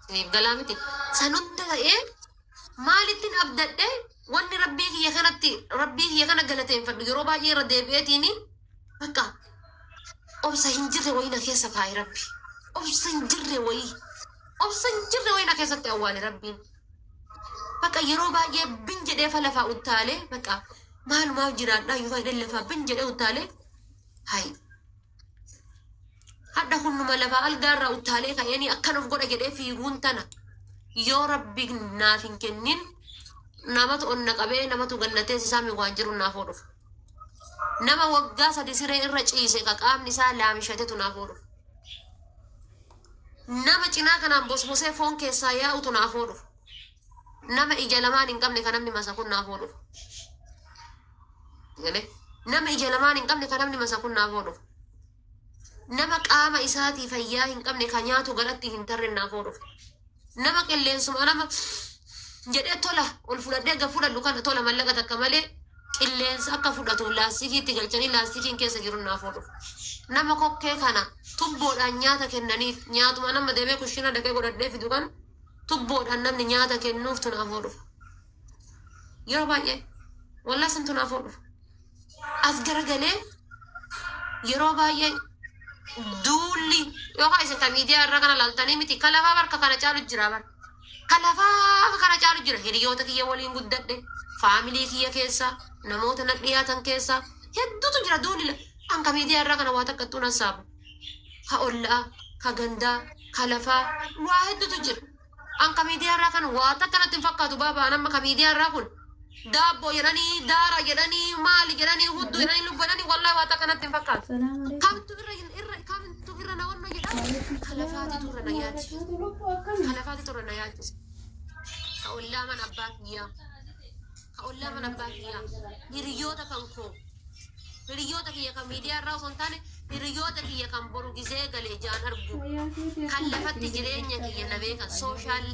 Isiniif galaa miti. San hunda ta'ee maalittin abdadhe wanni rabbii kiyya kanatti rabbii kiyya kana galateeffadhu yeroo baay'ee irra deebi'eetiini bakka obsa hin jirre wayii na keessa kaa'e rabbi. Obsa hin jirre wayii. Obsa hin jirre wayii na keessatti awwaale rabbiin. Bakka yeroo baay'ee bin jedhee fa lafaa uttaalee bakka maalumaaf jiraadhaa yoo fayyadan lafaa bin jedhee uttaalee hayi. Hadha hunnuma lafaa algaarraa uttaalee ka'eenii akkan of godha jedhee fiiguun tana yoo rabbi naaf hin kennin namatu onna qabee namatu gannatee sisaami waan jiru naaf hoo dhufa. Nama waggaa 3 siree irra ciise ka qaamni isaa laamishatetu naaf hoo dhufa. Nama cinaa kanaan bosbosee foon keessaa yaa'utu naaf hoo dhufa. Nama ija lamaan hin qabne ka namni masakun naaf hoo dhufa. Galee? Nama ija lamaan hin qabne ka namni masakun naaf hoo dhufa. Nama qaama isaatii fayyaa hin qabne ka nyaatu garatti hin tarre naaf hoo dhufa. Nama qilleensuma nama jedhee tola ol fudhadhee gad fudhadhu kana tola mallaqa takka malee qilleensa akka fudhatu laastikiitti galchanii laastikiin keessa jiru naaf hoo dhufa. Nama kokkee kana tubboodhaan nyaata kennaniif nyaatuma nama deemee kushina dhaqee godhadhee fidu kan tubboodhaan namni nyaata kennuuftu naaf hoo dhufa. Yeroo baay'ee wallaa santu naaf hoo dhufa. As garagalee yeroo baay'ee duulli yookaan isin ka miidiyaa irra kana laaltanii miti ka lafaa barka kana caalu jira bar. Ka lafaa ka kana caalu jira hiriyoota kiyya waliin guddadhe faamilii kiyya keessa namoota na dhiyaatan keessa hedduutu jira duulli an ka miidiyaa irraa kana waa takka ittuu hassaabu. Ka ollaa, ka gandaa, ka lafaa waa hedduutu jira. An ka miidiyaa irraa kan waa takka natti hin fakkaatu baaba an amma ka miidiyaa irraa kun daabboo jedhanii daara jedhanii maali jedhanii hudduu jedhanii lubbu jedhanii wallahi waa takka natti hin fakkaatu. Salaam alaikum. Kamtu irra irra kamtu irra na wanno jedha Waalaikum ka salaam lafaatitu irra na warahmatullahi yaachisa. wabarakatuh. Lubbuu Ka akkami? lafaatitu irra na yaachisa. Ka ollaa mana abbaa kiyyaa. Ka ollaa mana abbaa kiyyaa. Hiriyoota kan koo. Hiriyyoota kiyya kan miidiyaa irraa osoo hin taane hiriyyoota kiyya kan boru gizee gale ijaan argu Wayyaa keetii kan akkam lafatti ati jireenya kiyya na beekan sooshaal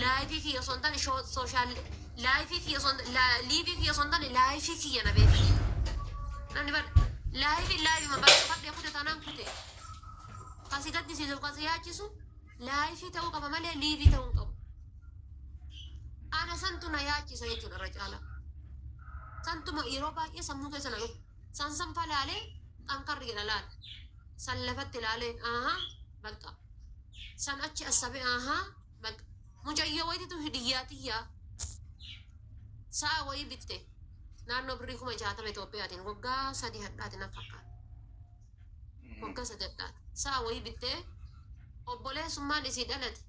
laayifii kiyya osoo hin taane sooshaal laayifii kiyya osoo hin liivii kiyya osoo hin taane laayifii kiyya na beekan. Namni bar laayifii laayifima bar cufadhee kute taanaan kute. Kan si gaddisiisuuf kan si yaachisu laayifii ta'uu qaba malee liivii ta'uu hin qabu. Ana santu na yaachisa jechuudha irra caalaa. Santuma yeroo baay'ee sammuu keessa na dhufa. San san fa laalee xankarri jedha laala. San lafatti laalee ahaa bakka. San achi assabe ahaa bakka. Mucayyoo wayititu hidiyyaa tiyyaa sa'a wayii bitte naannoo birrii 60,000 Itoophiyaatiin waggaa 3 hadhaati na fakkaata. Waggaa 3 hadhaati. Sa'a wayii bittee obboleessummaan isii dhalate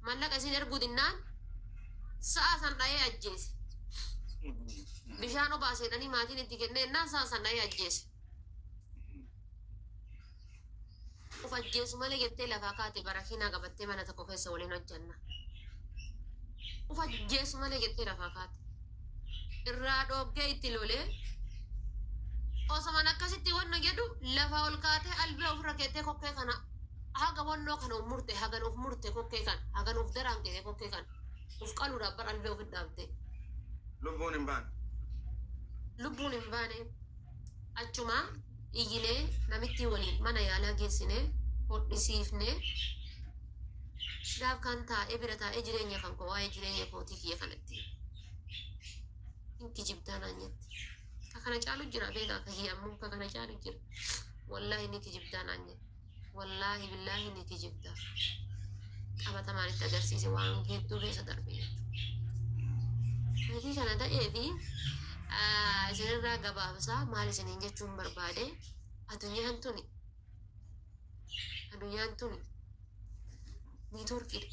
Mallaqa isiin erguu dinnaan sa'a san dhayee ajjeese. Bishaan obaase jedhanii maatiin itti kennee jennaan sa'a san dhayee ajjeese. Uf ajjeesu malee jettee lafaa kaate barakiinaa qabattee mana tokko keessa waliin hojjanna. Uf ajjeesu malee jettee lafaa kaate. Irraa dhooggee itti lolee osoman akkasitti wanno jedhu lafaa ol kaatee albee ofirra keettee kokkee kana Haga wannoo kana of murte hagan of murte kokkee kana hagan of daraanqite kokkee kana of qaluudhaaf bar albee ofit dhaabdee. Lubbuun hin baane. Lubbuun hin baane achumaa iyyinee namittii waliin mana yaalaa geessine hodhisiifne gaaf kaan taa'ee bira taa'ee jireenya kan koo waa'ee jireenya kootii kiyya kanatti hin kijibdaa naan jette. Ka kana caalu jira beekaa ka kiyya ammoo ka kana caalu jira wallaahi ni kijibdaa naan jette. Wallaahi billaahi ni kijibda. Qabatamaan itti agarsiise waan hedduu keessa darbe jechuudha. Hojii kana ta'ee fi isinirraa gabaabsaa maal isiniin jechuun barbaade addunyaan tuni addunyaan tuni niitoorkiidha.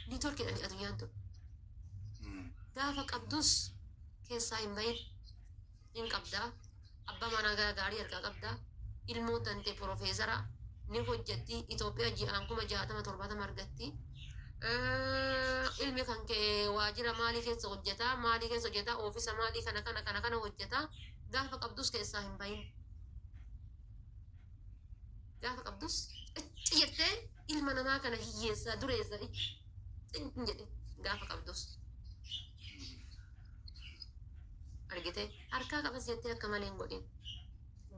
Niitoorkiidha addunyaan tun. Gaafa qabdus keessaa hin bahin. hin qabda abba manaa gara gaarii harkaa qabda ilmoon tante porofeesara ni hojjatti Itoophiyaa ji'aan 60,000 70 argatti ilmi kan kee waajira maalii keessa hojjata maalii keessa hojjata oofisa maalii kana kana kana kana hojjata gaafa qabdus keessaa hin bahin gaafa qabdus icci jettee ilma namaa kana hiyyeessa dureessa icci jedhe gaafa qabdus. Argitee? Harkaa qabas jettee akka malee hin godhin.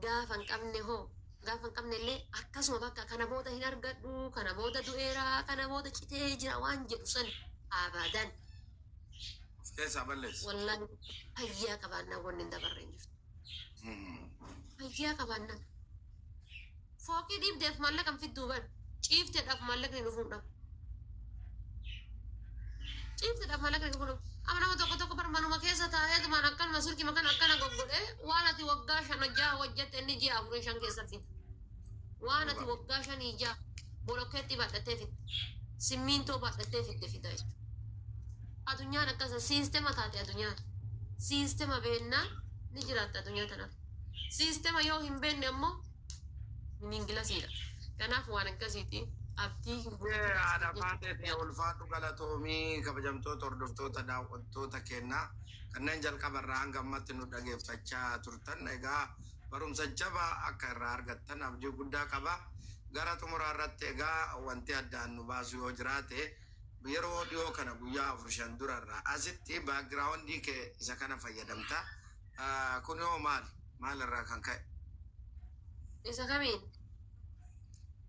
Gaafa hin qabne hoo Gaafa hin qabne illee akkasuma bakka kana booda hin argadhu, kana booda du'eera, kana booda citee jira waan jedhu san abadan. Of keessaa balleessi. Wallaahi, fayyaa qabaannaa wanni hin dabarre hin jirtu. Fayyaa qabaannaa. Fooqii dhiibdeef maallaqa hin fidduu bar. Ciifteedhaaf maallaqni dhufuu hin dhabu. Ciifteedhaaf maallaqni dhufuu hin dhabu. Amma nama tokko tokko bar manuma keessa taa'eetumaan akkanuma silkii kana akkana goggodhee waan ati waggaa 5, 6 hojjette inni ji'a 4, 5 keessa fida. Waan ati waggaa 5, 6 bolokkeetti baadhattee fidde. Simmiintoo baadhattee fidde fida jechuudha. Addunyaan akkasa siistema taate addunyaan. Siistema beennaan ni jiraatta addunyaa tanaaf. Siistema yoo hin beekne ammoo meaninglessiidha. Kanaaf waan akkasiiti, abdii hin Haadha Faateetii, ulfaadhu, galatoomii. Kabajamtoota hordoftoota, daawwattoota kennaa kanneen jalqaba irraa hanga ammatti nu dhageeffachaa turtan, egaa barumsa jabaa akka irraa argattan abdii guddaa qaba. Gara xumuraa irratti egaa wanti addaan nu baasu yoo jiraate, yeroo dhiyoo kana guyyaa 4, 5 durarraa asitti backgroundii kee isa kana fayyadamta. Kun yoo maali? Maal irraa kan ka'e? Isa kamiin?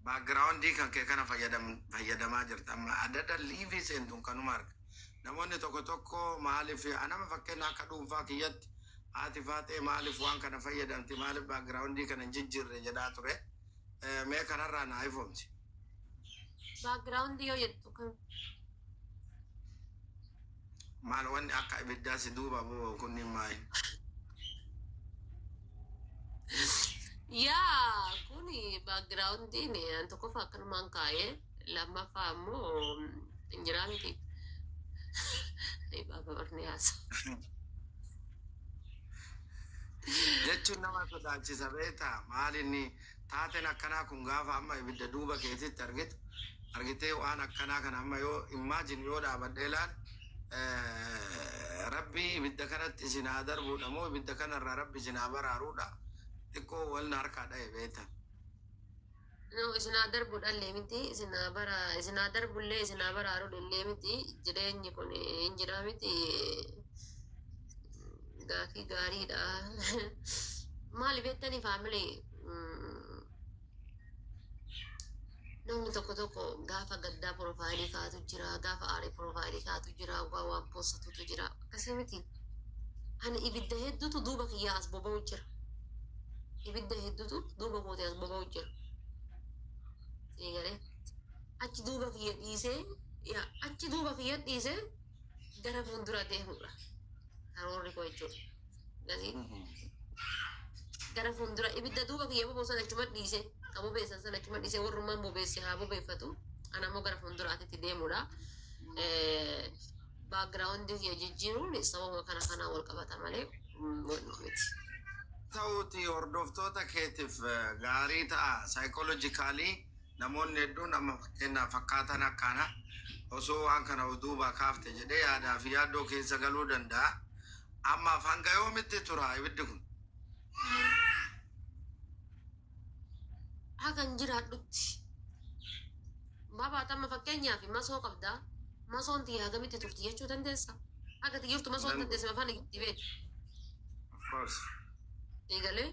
Backgroundii kan kee kana fayyadamaa jirta. Amma adda live seentuun kanuma arga. Namoonni tokko tokko maaliif, anama fakkeenya akka dhuunfaa kiyyatti, haati Faatee maaliif waan kana fayyadamti, maaliif backgroundii kana hin jijjiirre jedhaa ture. Mee kanarraa naa ifoomsi. Backgroundii yoo jettu kam? Maal wanni akka ibiddaa si duuba bu'u kunniin maali? Yaa, kuni backgroundiin an tokkoffaa akkanumaan kaa'ee, lammaffaa ammoo injiraa miti. Baaba barni haasa. Jechuun nama sodaachisa beektaa? Maal inni taateen akkanaa kun gaafa amma ibidda duuba keetitti argitu argitee, waan akkanaa kana amma yoo imagine yoo dhaabadhee ilaal, Rabbi ibidda kanatti isin haa darbuudha moo ibidda kanarraa Rabbi isin haa baraaruudha, xiqqoo wal na harkaa dha'e beektaa? No, isinaa darbuudhallee miti, isinaa bara isinaa darbullee isinaa baraaruudhallee miti. Jireenyi kun hin jira miti. Gaafii gaariidha. Maali beektanii family, namni tokko tokko gaafa gaddaa profile kaatu jira, gaafa aarii profile kaatu jira, waan poostatutu jira. Akkasii miti. Ani ibidda hedduutu duuba kiyyaa as boba'u jira. Ibidda hedduutu duuba kootee as boba'u jira. Eegalee achi duuba kiyya dhiisee, yaa, achi duuba kiyya dhiisee gara fuuldura deemuudha. Karoorri koo jechuudha. Gasii gara fuuldura ibidda duuba kiyya boba'u sana achuma dhiisee, ka bobeessan sana achuma dhiisee, warrummaan bobeesse haa bobeeffatu. Ana immoo gara fuulduraatitti deemuudha. Backgroundii kiyya jijjiiruun sababa kana kanaan wal qabata malee miti. Ta'uuti hordoftoota keetiif gaarii ta'a. Psychologically namoonni hedduun amma fakkeenyaaf fakkaatan akkana osoo waan kana duuba kaafte jedhee yaadaa fi yaaddoo keessa galuu danda'a. Ammaaf hanga yoomitti tura ibiddi kun? Hagan jiraadhutti. Babaata, amma fakkeenyaaf masoo qabdaa. Masoon tiyya hagamitti turti jechuu dandeessa? Haga jirtu masoon dandeessa afaan itti beeku. Of course. Eegalee.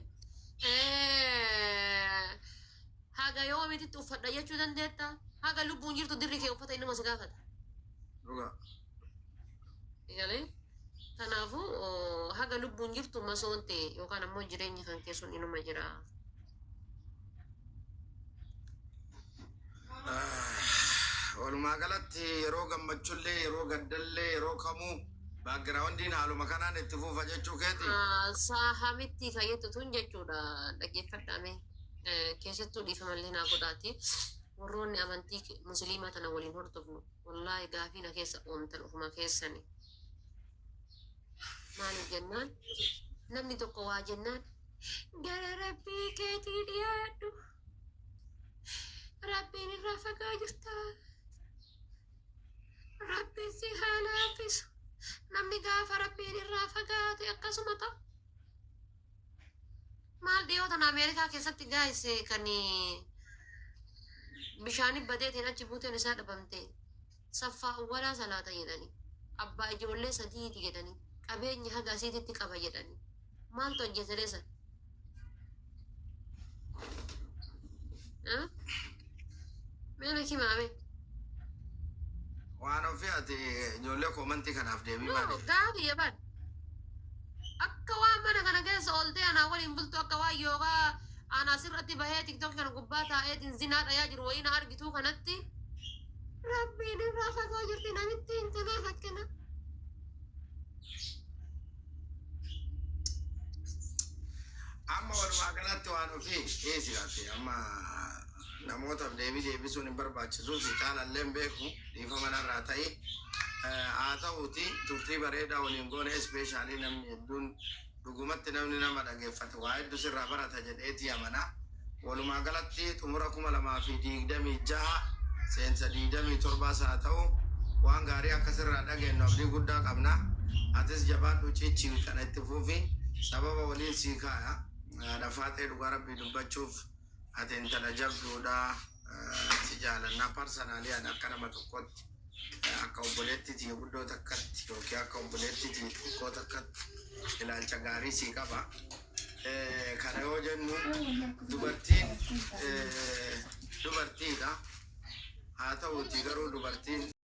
Haga yoomititti uffadha jechuu dandeetta? Haga lubbuun jirtu dirri kee uffata innuma si gaafata. Dhugaa. Eegalee. Kanaafuu haga lubbuun jirtu masoon ta'e yookaan ammoo jireenyi kan keessuun inuma jira. Walumaa galatti yeroo gammachullee, yeroo gaddallee, yeroo kamuu backgroundiin haaluma kanaan itti fufa jechuu keeti. Saahamitti fayyaddu tun jechuudha, dhaggeeffadhaame, keessattuu dhiifamallee naa godhaati. Warroonni amantii musliimaa tana waliin hordofnu, wallaahi gaafii na keessa oomtan ofuma keessani. Maaliif jennaan, namni tokko waa jennaan, gara Rabbii keetii dhiyaadhu. Rabbiin irraa fagaa jirta. Rabbiin si haa laaffisu. Namni gaafa Rabbiin irraa fagaate akkasuma ta'a. Maal, dhiyoo tana Ameerikaa keessatti guys kan bishaanii badeetiin achi buuteen isaa dhabamte, saffaa awwalaa salaata jedhanii, abbaa ijoollee sadiiti jedhanii, qabeenya haga asiititti qaba jedhanii, maaltu ajjeesaree san? Mee na himaame. Waan ofii ati ijoollee koomantii kanaaf deebii No, maali? gaafii yaban. Akka waan mana kana keessa ooltee anaa waliin bultu, akka waan yookaa ana asirratti bahee TikTok kana gubbaa taa'eetiin zinaa dhayaa jiru wayii na argituu kanatti rabbiin irraa fagoo jirti namittiin kanaaf akkana. Amma walumaa galatti waan ofii dhiisi. Ati amma namootaaf deebii deebisuun hin barbaachisu. Si caalallee hin beeku, dhiifama narraa ta'i. Haa ta'uuti, turtii bareedaa waliin goone. Especially namni hedduun, dhugumatti namni nama dhageeffate waa hedduu sirraa barata jedheeti amana. Walumaa galatti xumura 2026, seensa 27s haa ta'u, waan gaarii akka sirraa dhageenyu abdii guddaa qabna. Atis jabaadhu, cichi kana itti fufi. Sababa waliin sii kaaya. Haadha Faaxee, dhugaa rabbii dubbachuuf ati intala jabduudha. Si jaalannaa. Personally ani akka nama tokkotti, akka obboleettiitii guddoo takkatti yookiin akka obboleettiitii xiqqoo takkatti ilaalcha gaarii sii qaba. Kana yoo jennu, dubartiin dubartiidha. Haa ta'uuti garuu dubartiin